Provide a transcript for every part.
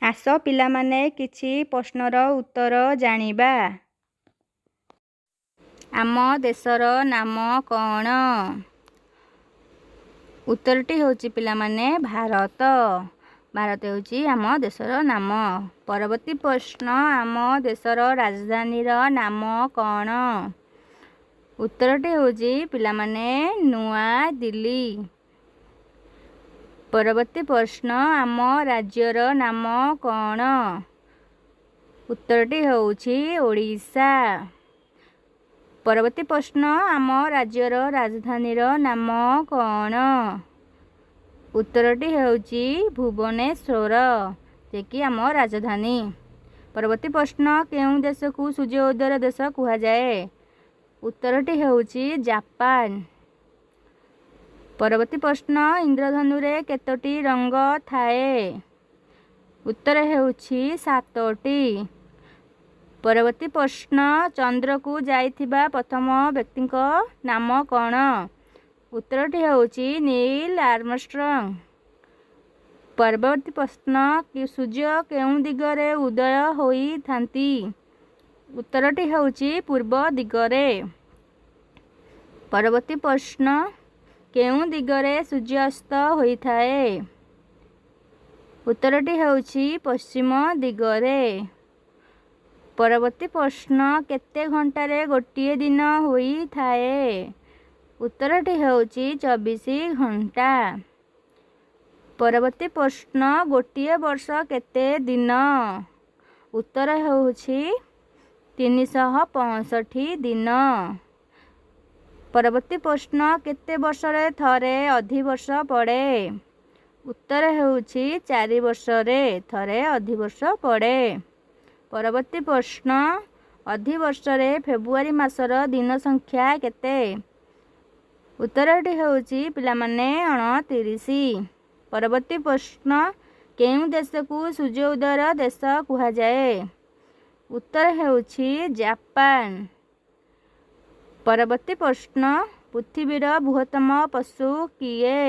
ଆସ ପିଲାମାନେ, କିଛି ପ୍ରଶ୍ନର ଉତ୍ତର ଜାଣିବା। ଆମ ଦେଶର ନାମ କ'ଣ? ଉତ୍ତରଟି ହେଉଛି ପିଲାମାନେ, ଭାରତ। ଭାରତ ହେଉଛି ଆମ ଦେଶର ନାମ। ପରବର୍ତ୍ତୀ ପ୍ରଶ୍ନ, ଆମ ଦେଶର ରାଜଧାନୀର ନାମ କ'ଣ? ଉତ୍ତରଟି ହେଉଛି ପିଲାମାନେ, ନୂଆଦିଲ୍ଲୀ। ପରବର୍ତ୍ତୀ ପ୍ରଶ୍ନ, ଆମ ରାଜ୍ୟର ନାମ କ'ଣ? ଉତ୍ତରଟି ହେଉଛି ଓଡ଼ିଶା। ପରବର୍ତ୍ତୀ ପ୍ରଶ୍ନ, ଆମ ରାଜ୍ୟର ରାଜଧାନୀର ନାମ କ'ଣ? ଉତ୍ତରଟି ହେଉଛି ଭୁବନେଶ୍ୱର, ଯିଏକି ଆମ ରାଜଧାନୀ। ପରବର୍ତ୍ତୀ ପ୍ରଶ୍ନ, କେଉଁ ଦେଶକୁ ସୂର୍ଯ୍ୟ ଉଦୟର ଦେଶ କୁହାଯାଏ? ଉତ୍ତରଟି ହେଉଛି ଜାପାନ। ପରବର୍ତ୍ତୀ ପ୍ରଶ୍ନ, ଇନ୍ଦ୍ରଧନୁରେ କେତୋଟି ରଙ୍ଗ ଥାଏ? ଉତ୍ତର ହେଉଛି ସାତୋଟି। ପରବର୍ତ୍ତୀ ପ୍ରଶ୍ନ, ଚନ୍ଦ୍ରକୁ ଯାଇଥିବା ପ୍ରଥମ ବ୍ୟକ୍ତିଙ୍କ ନାମ କ'ଣ? ଉତ୍ତରଟି ହେଉଛି ନୀଲ ଆର୍ମଷ୍ଟ୍ରଙ୍ଗ। ପରବର୍ତ୍ତୀ ପ୍ରଶ୍ନ, ସୂର୍ଯ୍ୟ କେଉଁ ଦିଗରେ ଉଦୟ ହୋଇଥାନ୍ତି? ଉତ୍ତରଟି ହେଉଛି ପୂର୍ବ ଦିଗରେ। ପରବର୍ତ୍ତୀ ପ୍ରଶ୍ନ, କେଉଁ ଦିଗରେ ସୂର୍ଯ୍ୟାସ୍ତ ହୋଇଥାଏ? ଉତ୍ତରଟି ହେଉଛି ପଶ୍ଚିମ ଦିଗରେ। ପରବର୍ତ୍ତୀ ପ୍ରଶ୍ନ, କେତେ ଘଣ୍ଟାରେ ଗୋଟିଏ ଦିନ ହୋଇଥାଏ? ଉତ୍ତରଟି ହେଉଛି 24 ଘଣ୍ଟା। ପରବର୍ତ୍ତୀ ପ୍ରଶ୍ନ, ଗୋଟିଏ ବର୍ଷ କେତେ ଦିନ? ଉତ୍ତର ହେଉଛି 365 ଦିନ। ପରବର୍ତ୍ତୀ ପ୍ରଶ୍ନ, କେତେ ବର୍ଷରେ ଥରେ ଅଧିବର୍ଷ ପଡ଼େ? ଉତ୍ତର ହେଉଛି 4 ବର୍ଷରେ ଥରେ ଅଧିବର୍ଷ ପଡ଼େ। ପରବର୍ତ୍ତୀ ପ୍ରଶ୍ନ, ଅଧିବର୍ଷରେ ଫେବୃଆରୀ ମାସର ଦିନ ସଂଖ୍ୟା କେତେ? ଉତ୍ତରଟି ହେଉଛି ପିଲାମାନେ, 29। ପରବର୍ତ୍ତୀ ପ୍ରଶ୍ନ, କେଉଁ ଦେଶକୁ ସୂର୍ଯ୍ୟ ଉଦୟର ଦେଶ କୁହାଯାଏ? ଉତ୍ତର ହେଉଛି ଜାପାନ। ପରବର୍ତ୍ତୀ ପ୍ରଶ୍ନ, ପୃଥିବୀର ବୃହତ୍ତମ ପଶୁ କିଏ?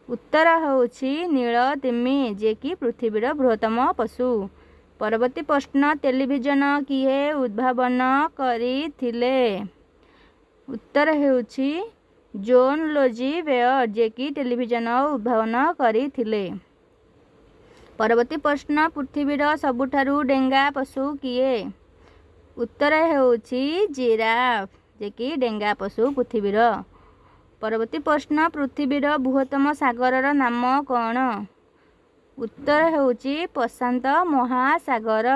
ଉତ୍ତର ହେଉଛି ନୀଳ ତିମି, ଯିଏକି ପୃଥିବୀର ବୃହତ୍ତମ ପଶୁ। ପରବର୍ତ୍ତୀ ପ୍ରଶ୍ନ, ଟେଲିଭିଜନ କିଏ ଉଦ୍ଭାବନ କରିଥିଲେ? ଉତ୍ତର ହେଉଛି ଜୋନ୍ ଲୋଜି ବେୟର୍ଡ, ଯିଏକି ଟେଲିଭିଜନ ଉଦ୍ଭାବନ କରିଥିଲେ। ପରବର୍ତ୍ତୀ ପ୍ରଶ୍ନ, ପୃଥିବୀର ସବୁଠାରୁ ଡେଙ୍ଗା ପଶୁ କିଏ? ଉତ୍ତର ହେଉଛି ଜିରାଫ, ଯିଏକି ଡେଙ୍ଗା ପଶୁ ପୃଥିବୀର। ପରବର୍ତ୍ତୀ ପ୍ରଶ୍ନ, ପୃଥିବୀର ବୃହତ୍ତମ ସାଗରର ନାମ କ'ଣ? ଉତ୍ତର ହେଉଛି ପ୍ରଶାନ୍ତ ମହାସାଗର।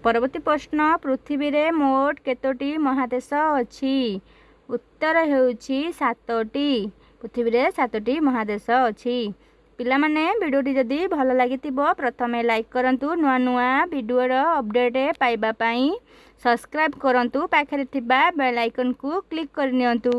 ପରବର୍ତ୍ତୀ ପ୍ରଶ୍ନ, ପୃଥିବୀରେ ମୋଟ କେତୋଟି ମହାଦେଶ ଅଛି? ଉତ୍ତର ହେଉଛି ସାତୋଟି। ପୃଥିବୀରେ ସାତୋଟି ମହାଦେଶ ଅଛି। ପିଲାମାନେ, ଭିଡ଼ିଓଟି ଯଦି ଭଲ ଲାଗିଥିବ, ପ୍ରଥମେ ଲାଇକ୍ କରନ୍ତୁ। ନୂଆ ନୂଆ ଭିଡ଼ିଓର ଅପଡ଼େଟ୍ ପାଇବା ପାଇଁ ସବସ୍କ୍ରାଇବ୍ କରନ୍ତୁ। ପାଖରେ ଥିବା ବେଲ୍ ଆଇକନ୍କୁ କ୍ଲିକ୍ କରିନିଅନ୍ତୁ।